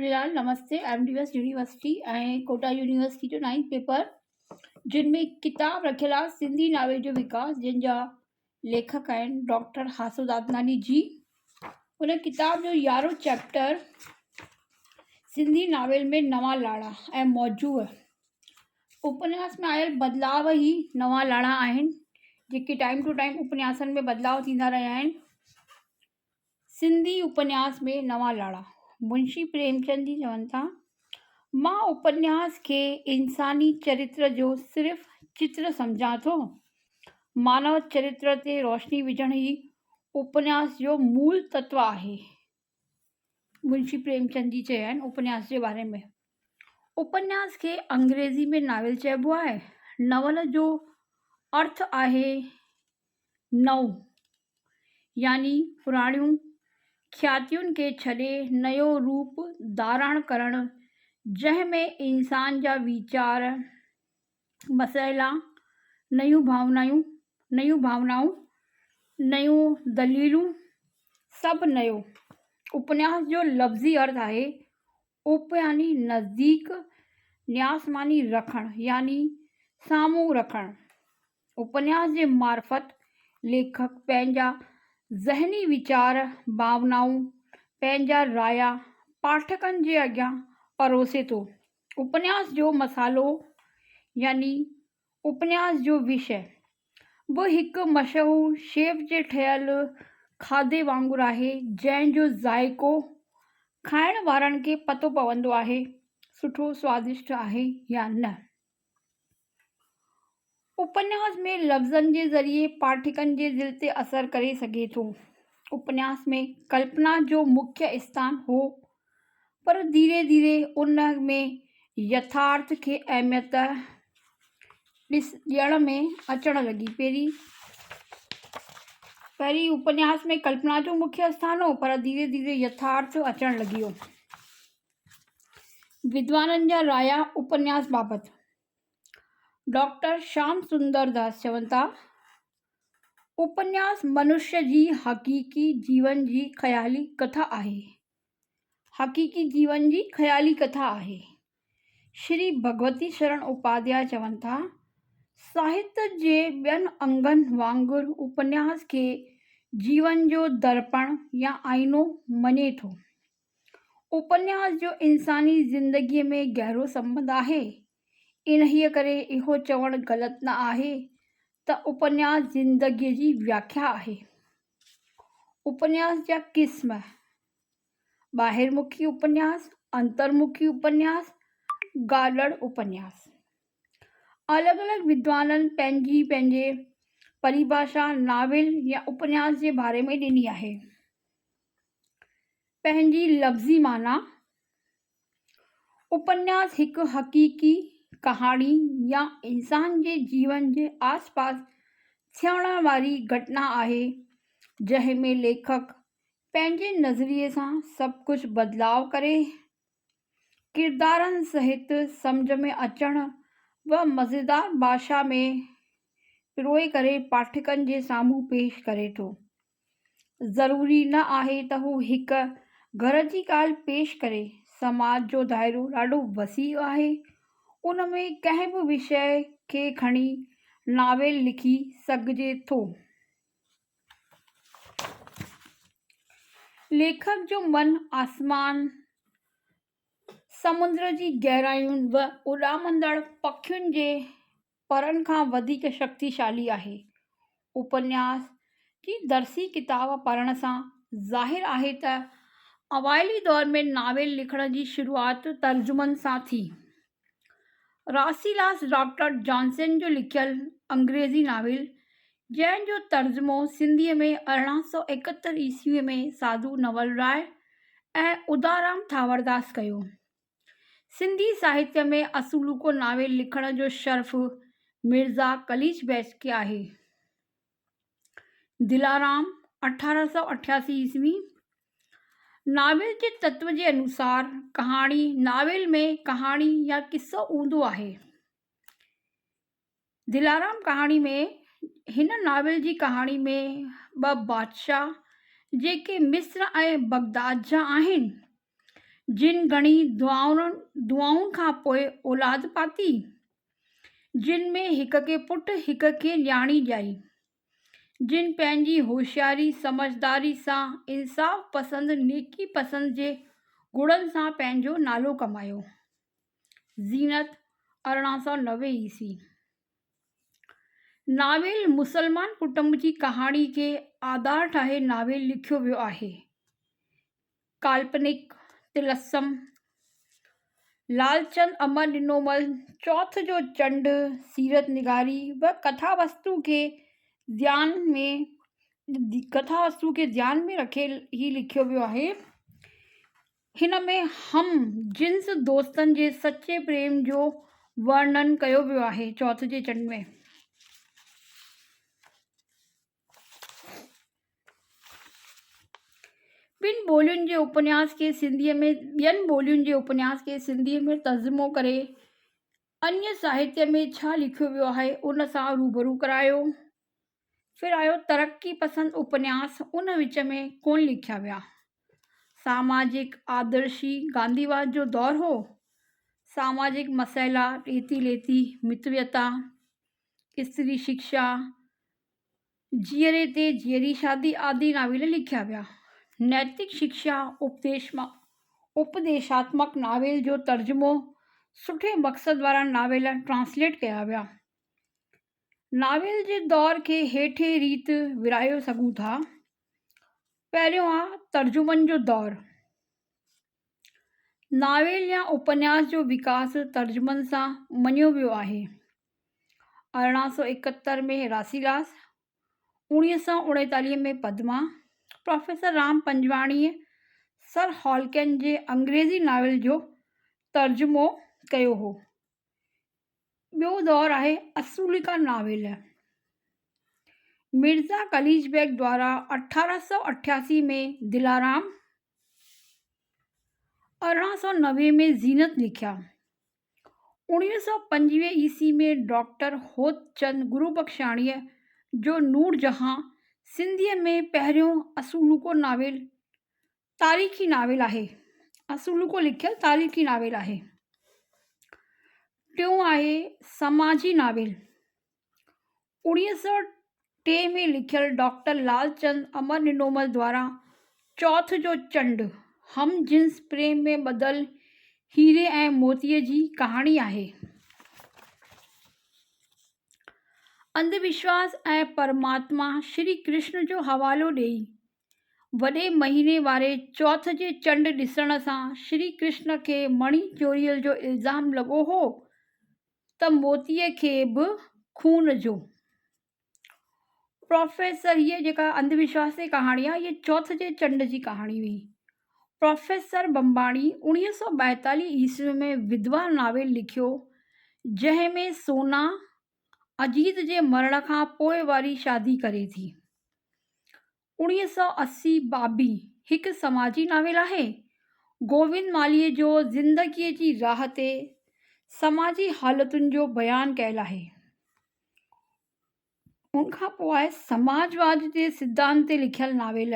Jhulelal namaste M D S university ۽ Kota university جو ninth paper جن ۾ ڪتاب رکيل آهي سنڌي ناول جو وڪاس جن جا ليکڪ آهن ڊاڪٽر هاسو دادناني جي ان ڪتاب جو يارهون چيپٽر سنڌي ناول ۾ نوان لاڙا ۽ موضوع اپنياس ۾ آيل بدلاء ئي نوان لاڙا آهن جيڪي ٽائيم ٽو ٽائيم اپنياسن ۾ بدلاء ٿيندا رهيا آهن سنڌي اپنياس ۾ نوان لاڙا، منشي پريمچند جي چون ٿا، مان اپنياس کي انساني چرتر جو صرف چتر سمجهان ٿو. مانو چرتر تي روشني وجهڻ ئي اپنياس جو مول تتو آهي. منشي پريمچند جي چيا آهن اپنياس جي باري ۾. اپنياس کي انگريزي ۾ ناول چئبو آهي. ناول جو ارٿ آهي نئون. يعني پراڻيون کياتين کي ڇڏي نيو روپ ڌارڻ ڪرڻ، جنهن ۾ انسان جا ويچار، مسئلا، نيون ڀاونايون، نيون ڀاونائون، نيون دليلون، سڀ نيو. اپنياس جو لفظي ارٿ آهي اپ يعني نزديڪ، نياس معني رکڻ يعني سامهون رکڻ. اپنياس جي معرفت ليکڪ پنهنجا ذهني ويچار، ڀاونائون، پنهنجا رايا پاٺڪن جي اڳيان پروسي ٿو. اپنياس جو مسئلو يعني اپنياس جو وشيه به هڪ مشهور شيف جي ٺهيل کاڌي وانگر آهي، جنهن جو ذائقو کائڻ وارن کي پتو پوندو آهي سٺو سوادشٽ آهي يا نه. اپنياس ۾ لفظن جي ذريعي پاٺڪن جي دل تي اثر ڪري سگهي ٿو. اپنياس ۾ ڪلپنا جو مکيه اسٿان هو، پر ڌيري ڌيري ان ۾ يٿارٿ کي اهميت ڏيڻ ۾ اچڻ لڳي. پهرين اپنياس ۾ ڪلپنا جو مکيه اسٿان هو، پر ڌيري ڌيري يٿارٿ اچڻ لڳي. ودوانن جا رايا اپنياس بابت، ڊاڪٽر شيام سندر داس چون ٿا، اپنياس منشيه جي حقيقي جيون جي خيالي ڪٿا آهي. حقيقي جيون جي خيالي ڪٿا آهي. شري ڀڳوتي شرڻ اپاڌياء چون ٿا، ساهت جي ٻين انگن وانگر اپنياس کي جيون جو درپڻ يا آئينو مڃي ٿو. اپنياس جو انساني زندگيء ۾ گهرو سنٻنڌ آهي. انهيء ڪري اهو چوڻ غلط نه آهي ته اپنياس زندگيء جي وياکيا آهي. اپنياس جا قسم، ٻاهرمکي اپنياس، انترمکي اپنياس، گاڏڙ اپنياس. الڳ الڳ ودوانن پنهنجي پنهنجي پريڀاشا ناول يا اپنياس جي باري ۾ ڏني آهي. پنهنجي لفظي معنيٰ، اپنياس هڪ حقيقي ڪهاڻي يا انسان جي جيون جي آس پاس ٿيڻ واري گهٽنا آهي، جنهن ۾ ليکڪ پنهنجي نظريي سان سڀ ڪجهه بدلاء ڪري، ڪردارن سهت سمجهه ۾ اچڻ و مزيدار ڀاشا ۾ پروئي ڪري پاٺڪن جي سامهون پيش ڪري ٿو. ضروري نه آهي ته هو هڪ گهر جي ڳالهه پيش ڪري. سماج جو دائرو ڏاڍو وسيع آهي، ان ۾ ڪنهن به وشيه کي کڻي ناول لکي سگهجي ٿو. ليکڪ جو من آسمان، سمنڊ جي گهراين و اڏامندڙ پکين جي پرن کان وڌيڪ شڪتيشالي آهي. اپنياس جي درسي ڪتاب پڙهڻ سان ظاهر آهي ته اوائلي دور ۾ ناول لکڻ جي شروعات ترجمن سان ٿي. راسيلاس ڊاڪٽر جانسن جو لکيل انگريزي ناول، جنهن جو ترجمو سنڌيء ۾ 1871 عيسويء ۾ ساڌو نول راء ۽ ادارام ٿانورداس ڪيو. سنڌي ساهتيه ۾ اصلوڪو ناول لکڻ جو شرف مرزا قليچ بيگ کي آهي. دلارام، 1888 عيسوي، ناول جي تتو جي انوسار ڪهاڻي ناول ۾ ڪهاڻي يا قصو هوندو آهي. دلارام ڪهاڻي ۾ هن ناول جي ڪهاڻي ۾ ٻه بادشاهه جيڪي مصر ۽ بغداد جا آهن. جن گهڻي دعائن کان پوء اولاد پاتي، جن ۾ هڪ کي پٽ هڪ کي نياڻي ڄائي، جن پنهنجي هوشياري سمجهداري سان انصاف پسند نيڪي پسند جي گڻن سان پنهنجو نالو ڪمايو. زينت، 1890 عيسوي. ناول مسلمان ڪٽنب جي ڪهاڻي کي آڌار ٺاهي ناول لکيو ويو آهي. ڪالپنڪ طلسم، لالچند امر ڏنومل، چوٿ جو چنڊ، سيرت نگاري و ڪٿا وستو کي ڌيان ۾ ڪٿا وستو کي ڌيان ۾ رکي هي لکيو ويو آهي. هن ۾ هم جنس دوستن جي سچي پريم جو ورڻن ڪيو ويو آهي. چوٿ جي چنڊ ۾. ٻن ٻولين جي اپنياس کي سنڌيء ۾ ٻين ٻولين جي اپنياس کي سنڌيء ۾ ترجمو ڪري انيه ساهتيه ۾ ڇا لکيو ويو آهي ان سان روبرو ڪرايو. ڦر آيو ترقي پسند اپنياس ان وچ ۾ ڪونه لکيا ويا. ساماجڪ آدرشي گانڌيواد جو دور هو. ساماجڪ مسئلا ڏيتي ليتي، متويتا، استري شڪشا، جيئري تي جيئري شادي آدي ناول لکيا ويا. نيتڪ شڪشا اپديشاتمڪ ناول جو ترجمو سٺي مقصد وارا ناول ٽرانسليٽ ڪيا ويا. ناول جي دور کي هيٺين ريت ورهايو سگهون ٿا. پهريون آ ترجمن جو دور. ناول يا اپنياس جو وڪاس ترجمن سان مڃيو ويو آهي. 1871 ۾ راسيلاس، 1939 ۾ پدما، پروفيسر رام پنجواڻيء سر هالڪين جي انگريزي ناول جو ترجمو ڪيو هو. ٻيو دور آهي اصولڪا ناول. مرزا قليچ بيگ دوارا 1888 ۾ دلارام، 1890 ۾ زينت لکيا. 1925 عيسوي ۾ ڊاڪٽر هوتچند گربخشاڻيء جو نورجهان سنڌيء ۾ پهريون اصولوڪو ناول تاريخي ناول آهي. اصولوڪو لکيل تاريخي ناول آهي. ٽيون آهي سماجي ناول. 1903 ۾ لکيل ڊاڪٽر لالچند امر ڏنومل دواران چوٿ جو چنڊ هم جنس پريم ۾ ٻڌل هيري ۽ موتيء جي ڪهاڻي آهي. انڌ وشواس ۽ پرماتما شري ڪرشن جو حوالو ڏيئي وڏي مهيني واري چوٿ جي چنڊ ڏسڻ سان شري ڪرشن کي مڻي چوريء جو الزام لڳو هو ته موتيء کي به خون جو. پروفيسر هيء جيڪا انڌ وشواس تي ڪهاڻي آهي، هيء چوٿ جي چنڊ جي ڪهاڻي هئي. پروفيسر بمباڻي 1942 عيسوي ۾ وڌوا ناول لکيو، جنهن ۾ سونا اجيت جي مرڻ کان پوء واري شادي ڪري ٿي. 1980 بابي هڪ سماجي ناول آهي. گووند مالهيء جو زندگيء جي راهه تي سماجي حالتن جو بيان ڪيل آهي. ان کان پوء آهي سماجواد جي سڌانت تي لکيل ناول.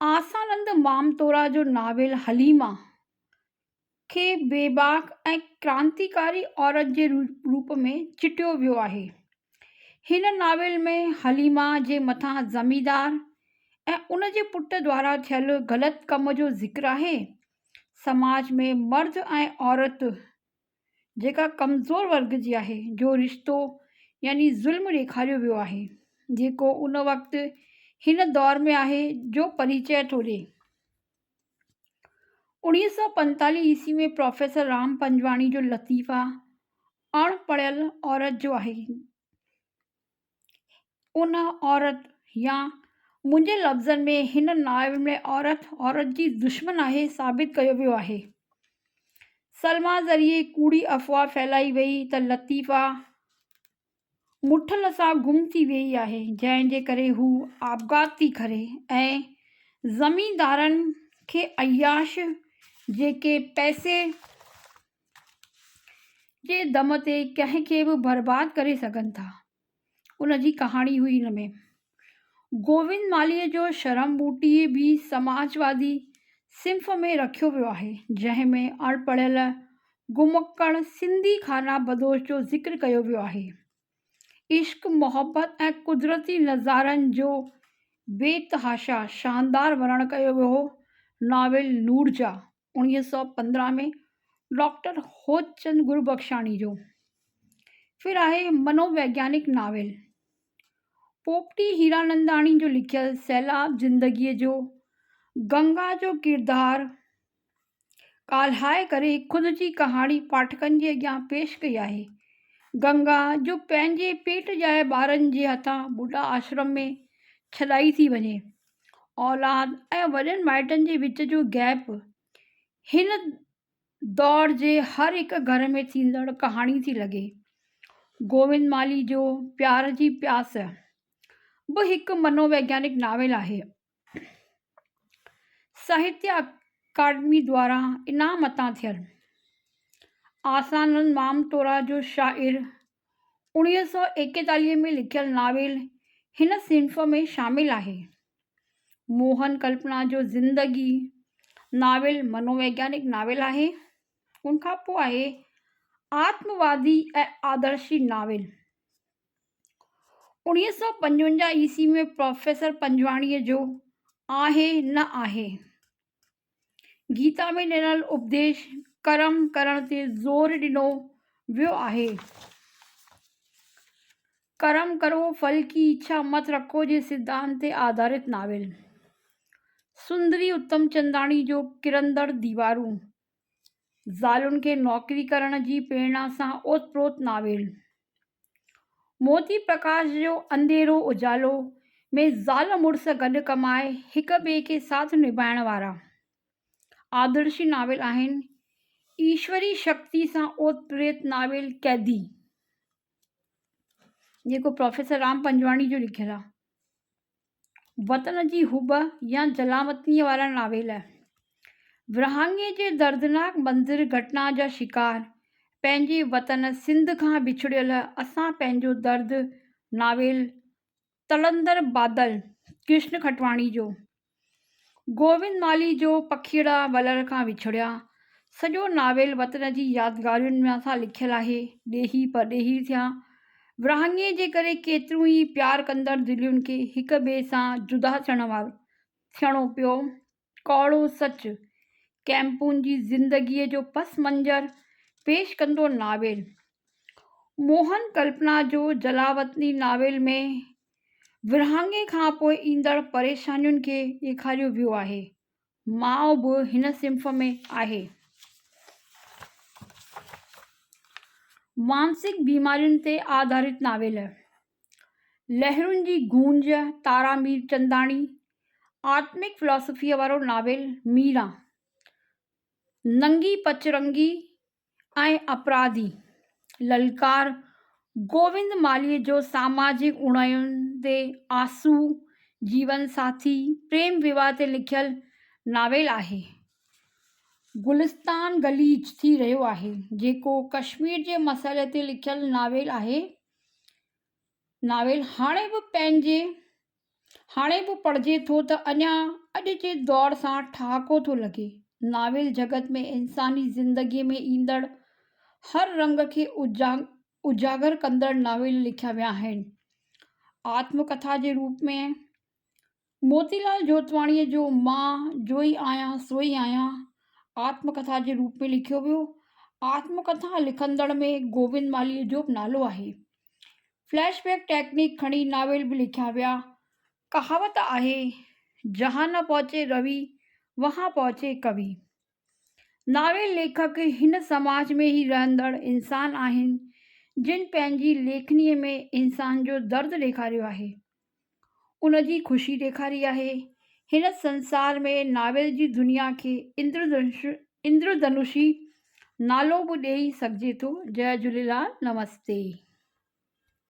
آسانند مامتورا جو ناول حليما کي بيباڪ ۽ ڪرانتيڪاري عورت جي روپ ۾ چٽيو ويو آهي. هن ناول ۾ حليما جي مٿان زميندار ۽ ان جي پٽ دوارا ٿيل غلط ڪم جو ذڪر آهي. سماج ۾ مرد ۽ عورت جيڪا ڪمزور ورگ جي آهي جو رشتو يعني ظلم ڏيکاريو ويو آهي جيڪو ان وقت هن دور ۾ آهي جو پريچئه ٿو ڏئي. 1945 عيسوي ۾ پروفيسر رام پنجواڻي جو لطيفا اڻ پڙهيل عورت جو آهي. ان عورت يا منهنجي لفظن ۾ هن ناول ۾ عورت عورت جي دشمن آهي ثابت ڪيو ويو آهي. سلميٰ ذريعي ڪوڙي افواهه ڦهلائي وئي ته لطيفا مٺل سان گم ٿي ويئي آهي، جنهن جي ڪري هو آپگهات ٿي ڪري ۽ زميندارن کي عياش جيڪي پئسي جي دم تي ڪنهن کي به برباد ڪري سگهن ٿا، ان جي ڪهاڻي هئي ان ۾. گووند مالهيء جو شرم ٻوٽي به سماجوادي صنف ۾ رکيو ويو آهي، جنهن ۾ اڻپڙهيل گمڪڙ سنڌي خانه بدوش جو ذڪر ڪيو ويو آهي. عشق، محبت ۽ قدرتي نظارن جو بي تحاشا شاندار ورڻ ڪيو ويو هو. ناول نورجا 1915 ۾ ڊاڪٽر هوتچند گربخشاڻي جو. ڦر آهي منوويگيانڪ ناول پوپٽي هيراننداڻي جو لکيل سيلاب زندگيء جو گنگا جو ڪردار ڳالهائي ڪري خود جي ڪهاڻي پاٺڪن جي اڳيان پيش ڪئي آهي. گنگا جو پنهنجي پيٽ ڄائي ٻارن جي هٿان ٻڍا آشرم ۾ ڇڏائي ٿي وڃي. اولاد ۽ وڏن مائٽن جي وچ جو گيپ هن دور جي هر هڪ گهر ۾ ٿيندڙ ڪهاڻي ٿي لڳي. گووند مالهي جو پيار جي پياس به هڪ منوويگيانڪ ناول آهي. ساهتيه اڪاڊمي دواران انعام عطا ٿيل آسانند مامتورا جو شاعر 1941 ۾ لکيل ناول هن صنف ۾ شامل آهي. موهن ڪلپنا جو زندگي ناول منوويگيانڪ ناول آهي. ان کان پوء آهي آتم وادي ۽ آدرشي ناول. 1955 عيسوي ۾ پروفيسر پنجواڻيء جو آهي نه آهي. گيتا ۾ ڏنل اپديش ڪرم ڪرڻ تي زور ڏنو ويو آهي. ڪرم ڪرو ڦل ڪي اڇا مت رکو جي سڌانت تي آڌارت ناول. سندري اتمچنداڻي جو ڪرندڙ ديوارون، زالن کي نوڪري ڪرڻ جي پريرڻا سان اوت پروت ناول. موتي پرڪاش جو انڌيرو اجالو ۾ زال مڙس گڏ ڪمائي هڪ ٻئي کي ساٿ نڀائڻ وارا آدرشي ناول آهن. ايشوري شڪتي سان اوت پريت ناول قيدي جيڪو پروفيسر رام پنجواڻي جو لکيل آهي. وطن جي حب يا جلاوطنيء وارا ناول، ورهاڱي جي دردناڪ منظر گهٽنا جا شڪار، پنهنجي وطن سنڌ کان وڇڙيل اسان پنهنجو درد ناول، تڙندڙ بادل، ڪرشن کٽواڻي جو، گووند مالهي جو پکيئڙا ولر کان وڇڙيا، سڄو ناول وطن جي يادگارين سان لکيل آهي، ڏيهي پرڏيهي ٿيا، ورهاڱي جي ڪري ڪيتريون ئي پيار ڪندڙ دلين کي هڪ ٻئي سان جدا ٿيڻ وارو ٿيڻو پيو. ڪؤڙو سچ، ڪئمپن جي زندگيء جو پس منظر پيش ڪندو ناول. موهن ڪلپنا جو جلاوطني ناول ۾ ورهاڱي کان پوء ايندڙ پريشانين کي ڏيکاريو ويو آهي. ماء به هن صنف ۾ آهي. مانسڪ بيمارين تي آڌارت ناول، لهرن جي گونج، تارا مير چنداڻي، آتمڪ فلاسافيء وارو ناول ميران، ننگي پچرنگي ۽ اپراڌي، للڪار، گووند مالهيء جو ساماجڪ اوڻاين تي آسو، جيون ساٿي، پريم وواهه تي لکيل ناول آهي. گلستان غليچ ٿي رهيو آهي، جيڪو ڪشمير جي مسئلي تي لکيل ناول آهي. ناول هاڻي به پنهنجي هاڻي به پڙهجي ٿو ته اڃا اڄ جي دور سان ٺهاڪو ٿو لڳي. ناول جڳت ۾ انساني زندگيء ۾ ايندڙ هر رنگ کي اجاگر ڪندڙ ناول لکيا ويا آهن. آتم ڪٿا جي روپ ۾ موتي لال جوتواڻيء جو مان جوئي آهيان سوئي آهيان آتم ڪٿا جي روپ ۾ لکيو ويو. آتم ڪٿا لکندڙ ۾ گوبند مالهيء جو به نالو آهي. فليش بيڪ ٽيڪنيڪ کڻي ناول به لکيا ويا. ڪهاوت آهي، جهان نه پهچي روي، وهان پهچي ڪوي. ناول ليکڪ هن سماج ۾ ئي رهندڙ انسان آهن، جن پنهنجي ليکنيء ۾ انسان جو درد ڏيکاريو آهي. ان جي خوشي ڏيکاري آهي. هن سنسار ۾ ناول جي دنيا کي اندر ڌنوشي نالو به ڏيئي سگهجي ٿو. جئه جهوليلال. نمستي.